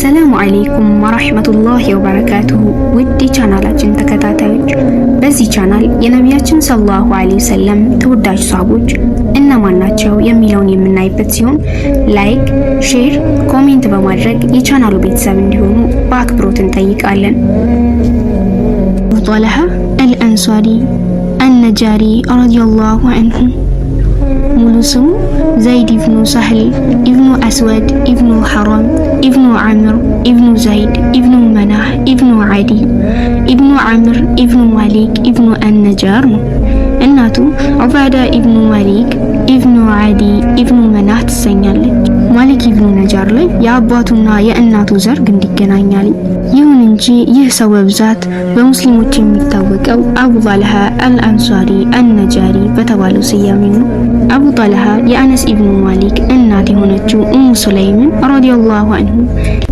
السلام عليكم ورحمة الله وبركاته። ውድ የቻናላችን ተከታታዮች፣ በዚህ ቻናል የነቢያችን صلى الله عليه وسلم ተወዳጅ ሰሃቦች እነማን ናቸው የሚለውን የምናይበት ሲሆን like፣ share፣ comment በማድረግ የቻናሉ ቤተሰብ እንዲሆኑ በአክብሮት እንጠይቃለን። አቡ ጦልሃ አልአንሷሪ አልነጃሪ رضي الله عنه። ሙሉ ስሙ ዘይድ ኢብኑ ሳህል ኢብኑ አስወድ ኢብኑ ሐራም ኢብኑ ዓምር ኢብኑ ዘይድ ኢብኑ መናህ ኢብኑ ዓዲ ኢብኑ ዓምር ኢብኑ ማሊክ ኢብኑ አነጃር ነው። እናቱ ዑባዳ ኢብኑ ማሊክ ኢብኑ ዓዲ ኢብኑ መናህ ትሰኛለች። ማሊክ ኢብኑ ነጃር ላይ የአባቱና የእናቱ ዘር ግንድ ይገናኛል። ይሁን እንጂ ይህ ሰው በብዛት በሙስሊሞች የሚታወቀው አቡ ጣልሃ አልአንሷሪ አልነጃሪ በተባለው ስያሜ ነው። አቡ ጣልሃ የአነስ ኢብኑ ማሊክ እናት የሆነችው ኡሙ ሱለይምን رضي الله عنه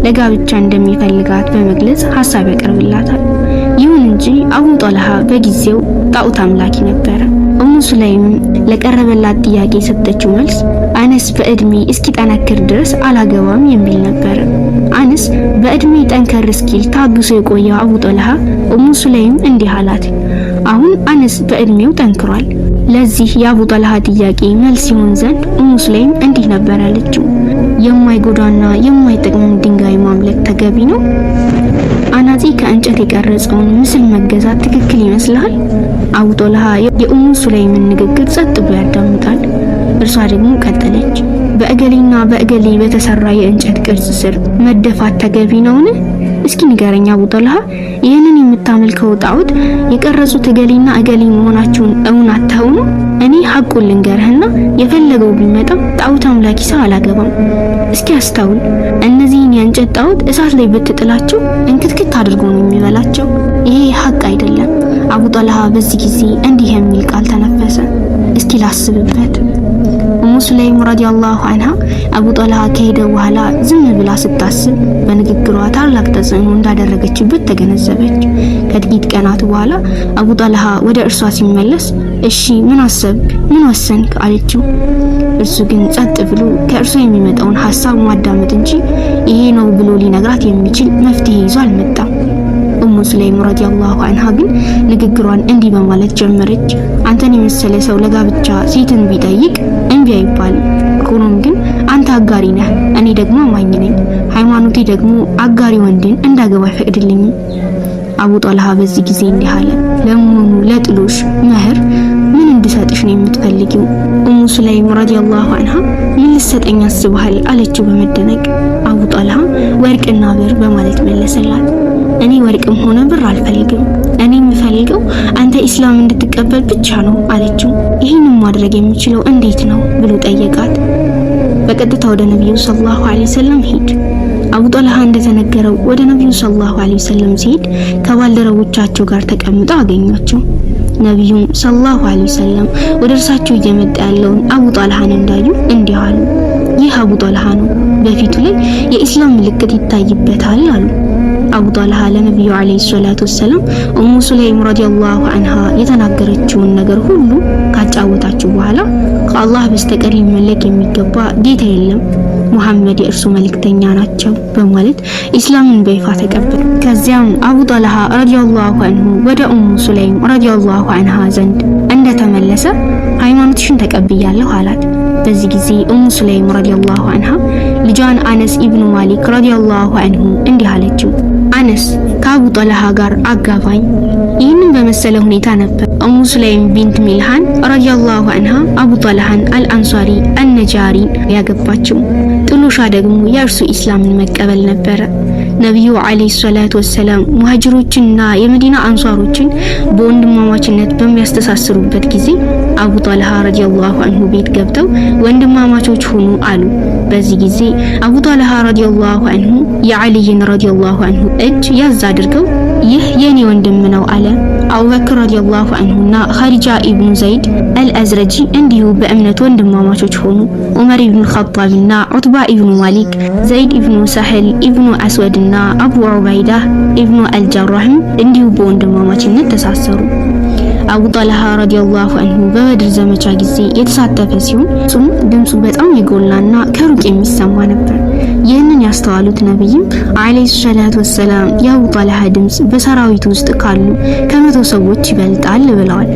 ለጋብቻ እንደሚፈልጋት በመግለጽ ሀሳብ ያቀርብላታል። ይሁን እንጂ አቡ ጣልሃ በጊዜው ጣዖት አምላኪ ነበረ። ኡሙ ሱለይም ለቀረበላት ጥያቄ የሰጠችው መልስ አነስ በእድሜ እስኪጠነክር ድረስ አላገባም የሚል ነበር። አነስ በእድሜ ጠንከር እስኪል ታግሶ የቆየው አቡ ጦልሃ ኡሙ ሱለይም እንዲህ አላት፣ አሁን አነስ በእድሜው ጠንክሯል። ለዚህ የአቡ ጦልሃ ጥያቄ መልስ ይሆን ዘንድ ኡሙ ሱለይም እንዲህ ነበር ያለችው፣ የማይጎዳና የማይጠቅም ድንጋይ ማምለክ ተገቢ ነው? አናጺ ከእንጨት የቀረጸውን ምስል መገዛት ትክክል ይመስልሃል? አቡ ጦልሃ የኡሙ ሱለይምን ንግግር ጸጥ ብሎ ያዳምጣል። እርሷ ደግሞ ቀጠለች። በእገሌና በእገሌ በተሰራ የእንጨት ቅርጽ ስር መደፋት ተገቢ ነውን? እስኪ ንገረኝ አቡ ጦልሃ፣ ይህንን የምታመልከው ጣዖት የቀረጹት እገሌና እገሌ መሆናቸውን እውን አታውኑ? እኔ ሐቁን ልንገርህና የፈለገው ቢመጣ ጣዖት አምላኪ ሰው አላገባም። እስኪ አስታውል፣ እነዚህን የእንጨት ጣዖት እሳት ላይ ብትጥላቸው እንክትክት አድርጎ ነው የሚበላቸው። ይሄ ሐቅ አይደለም። አቡ ጦልሃ በዚህ ጊዜ እንዲህ የሚል ቃል ተነፈሰ፣ እስኪ ላስብበት። ኡሙ ሱለይም رضي الله عنها አቡ ጦልሃ ከሄደ በኋላ ዝም ብላ ስታስብ በንግግሯ ታላቅ ተጽዕኖ እንዳደረገችበት ተገነዘበች። ከጥቂት ቀናት በኋላ አቡ ጦልሃ ወደ እርሷ ሲመለስ እሺ ምን አሰብክ? ምን ወሰንክ? አለችው። እርሱ ግን ጸጥ ብሎ ከእርሷ የሚመጣውን ሐሳብ ማዳመጥ እንጂ ይሄ ነው ብሎ ሊነግራት የሚችል መፍትሄ ይዞ አልመጣም። ኡሙ ሱለይም رضي الله عنها ግን ንግግሯን እንዲህ በማለት ጀመረች። አንተን የመሰለ ሰው ለጋብቻ ሴትን ቢጠይቅ እምቢ አይባልም። ሆኖም ግን አንተ አጋሪ ነህ፣ እኔ ደግሞ አማኝ ነኝ። ሃይማኖቴ ደግሞ አጋሪ ወንድን እንዳገባ አይፈቅድልኝም። አቡ ጦልሃ በዚህ ጊዜ እንዲህ አለ፣ ለመሆኑ ለጥሎሽ መህር ምን እንድሰጥሽ ነው የምትፈልጊው? ኡሙ ሱለይም رضي الله عنها ምን ልትሰጠኝ አስበሃል? አለችው በመደነቅ። አቡ ጦልሃ ወርቅና ብር በማለት መለሰላት። እኔ ወርቅም ሆነ ብር አልፈልግም። እኔ የምፈልገው አንተ ኢስላም እንድትቀበል ብቻ ነው አለችው። ይህንን ማድረግ የምችለው እንዴት ነው ብሎ ጠየቃት። በቀጥታ ወደ ነቢዩ صلى الله عليه وسلم ሂድ። አቡ ጦልሃ እንደተነገረው ወደ ነቢዩ صلى الله عليه وسلم ሲሄድ ከባልደረቦቻቸው ጋር ተቀምጠው አገኟቸው። ነቢዩም صلى الله عليه وسلم ወደ እርሳቸው እየመጣ ያለውን አቡ ጦልሃን እንዳዩ እንዲህ አሉ፣ ይህ አቡ ጦልሃ ነው፣ በፊቱ ላይ የኢስላም ምልክት ይታይበታል አሉ። አቡ ጦልሃ ለነቢዩ عليه الصلاة والسلام ኡሙ ሱለይም رضي الله عنها የተናገረችውን ነገር ሁሉ ካጫወታችሁ በኋላ ከአላህ በስተቀር ሊመለክ የሚገባ ጌታ የለም፣ ሙሐመድ የእርሱ መልእክተኛ ናቸው በማለት ኢስላምን በይፋ ተቀበለ። ከዚያም አቡ ጦልሃ رضي الله عنه ወደ ኡሙ ሱለይም رضي الله عنها ዘንድ እንደተመለሰ ሃይማኖትሽን ተቀብያለሁ አላት። በዚህ ጊዜ ኡሙ ሱለይም رضي الله عنها ልጇን አነስ ኢብኑ ማሊክ رضي الله عنه እንዲህ አለችው፣ አነስ ከአቡ ጦልሃ ጋር አጋባኝ። ይህንን በመሰለ ሁኔታ ነበር ኡሙ ሱለይም ቢንት ሚልሃን رضي الله عنها አቡ ጦልሃን አልአንሷሪ አልነጃሪ ያገባችው። ጥሎሿ ደግሞ የእርሱ ኢስላምን መቀበል ነበረ። ነቢዩ عليه الصلاة والسلام ሙሃጅሮችንና የመዲና አንሷሮችን በወንድማማችነት በሚያስተሳስሩበት ጊዜ አቡ ጦልሃ رضي الله عنه ቤት ገብተው ወንድማማቾች ሁኑ አሉ። በዚህ ጊዜ አቡ ጦልሃ رضي الله عنه የዓልይን رضي الله عنه እጅ ያዝ አድርገው ይህ የኔ ወንድም ነው አለ። አቡበክር رضي الله عنه ና ኻሪጃ ኢብኑ ዘይድ አልአዝረጂ እንዲሁ በእምነት ወንድማማቾች ሆኑ። ዑመር ኢብኑ ኸጣብና ዑትባ ኢብኑ ማሊክ፣ ዘይድ ኢብኑ ሳህል ኢብኑ አስወድና አቡ ዑበይዳ ኢብኑ አልጀራህም እንዲሁ በወንድማማችነት ተሳሰሩ። አቡ ጣልሃ ረዲየላሁ አንሁ በበድር ዘመቻ ጊዜ የተሳተፈ ሲሆን እሱም ድምፁ በጣም የጎላና ከሩቅ የሚሰማ ነበር። ይህንን ያስተዋሉት ነብይም አለይሂ ሰላቱ ወሰላም የአቡ ጣልሃ ድምፅ በሰራዊቱ ውስጥ ካሉ ከ100 ሰዎች ይበልጣል ብለዋል።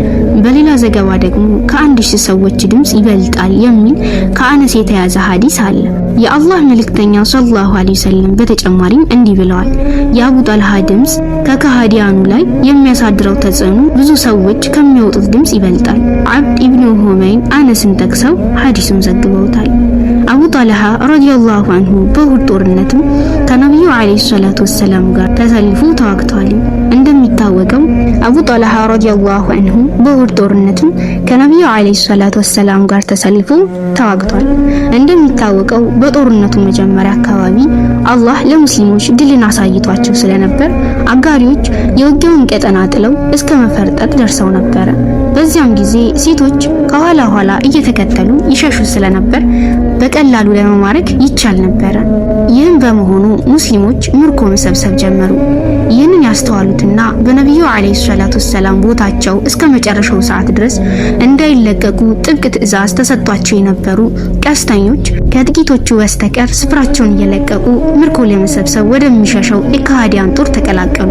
በሌላ ዘገባ ደግሞ ከ1000 ሰዎች ድምፅ ይበልጣል የሚል ከአነስ የተያዘ ሐዲስ አለ። የአላህ መልእክተኛ ሰለላሁ ዐለይሂ ወሰለም በተጨማሪም እንዲህ ብለዋል፣ የአቡ ጣልሃ ድምፅ ከከሃዲያኑ ላይ የሚያሳድረው ተጽዕኖ ብዙ ሰዎች ከሚያወጡት ድምፅ ይበልጣል። አብድ ኢብኑ ሁመይን አነስን ጠቅሰው ሐዲሱን ዘግበውታል። አቡ ጣልሃ ረዲየላሁ አንሁ በኡሁድ ጦርነትም ከነቢዩ ዐለይሂ ሰላቱ ወሰላም ጋር ተሰልፎ ተዋግተዋል። እንደሚታወቀው አቡ ጣልሃ ረዲየላሁ አንሁ በኡሁድ ጦርነትም ከነቢዩ ዐለይሂ ሰላቱ ወሰላም ጋር ተሰልፎ ተዋግቷል። እንደሚታወቀው በጦርነቱ መጀመሪያ አካባቢ አላህ ለሙስሊሞች ድልን አሳይቷቸው ስለነበር አጋሪዎች የውጊያውን ቀጠና ጥለው እስከ መፈርጠጥ ደርሰው ነበረ። በዚያም ጊዜ ሴቶች ከኋላ ኋላ እየተከተሉ ይሸሹ ስለነበር በቀላሉ ለመማረክ ይቻል ነበረ። ይህም በመሆኑ ሙስሊሞች ምርኮ መሰብሰብ ጀመሩ። ይህንን ያስተዋሉትና በነቢዩ ዐለይሂ ሰላቱ ወሰላም ቦታቸው እስከ መጨረሻው ሰዓት ድረስ እንዳይለቀቁ ጥብቅ ትዕዛዝ ተሰጥቷቸው የነበሩ ቀስተኞች ከጥቂቶቹ በስተቀር ስፍራቸውን እየለቀቁ ምርኮ ለመሰብሰብ ወደሚሸሸው የከሃዲያን ጦር ተቀላቀሉ።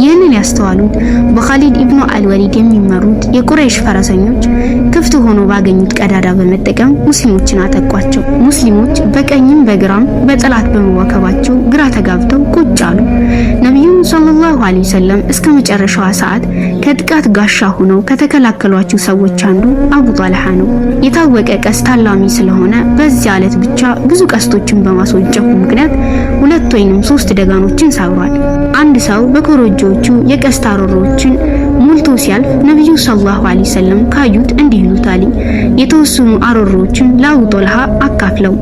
ይህንን ያስተዋሉት በኻሊድ ኢብኑ አልወሊድ የሚመሩት የቁረይሽ ፈረሰኞች ክፍት ሆኖ ባገኙት ቀዳዳ በመጠቀም ሙስሊሞችን አጠቋቸው። ሙስሊሞች በቀኝም በግራም በጠላት በመዋከባቸው ግራ ተጋብተው ቁጭ አሉ። ነቢዩም ሰለላሁ ዐለይሂ ወሰለም እስከ መጨረሻዋ ሰዓት ከጥቃት ጋሻ ሆነው ከተከላከሏቸው ሰዎች አንዱ አቡ ጣልሃ ነው። የታወቀ ቀስት ታላሚ ስለሆነ በዚያ ዕለት ብቻ ብዙ ቀስቶችን በማስወንጨፉ ምክንያት 2 ወይንም 3 ደጋኖችን ሰብሯል። አንድ ሰው በኮረጆዎቹ የቀስት አሮሮችን ሞልቶ ሲያልፍ ነብዩ ሰለላሁ ዐለይሂ ወሰለም ካዩት እንዲህ ይሉታል፣ የተወሰኑ አሮሮዎችን ለአቡ ጦልሃ አካፍለው።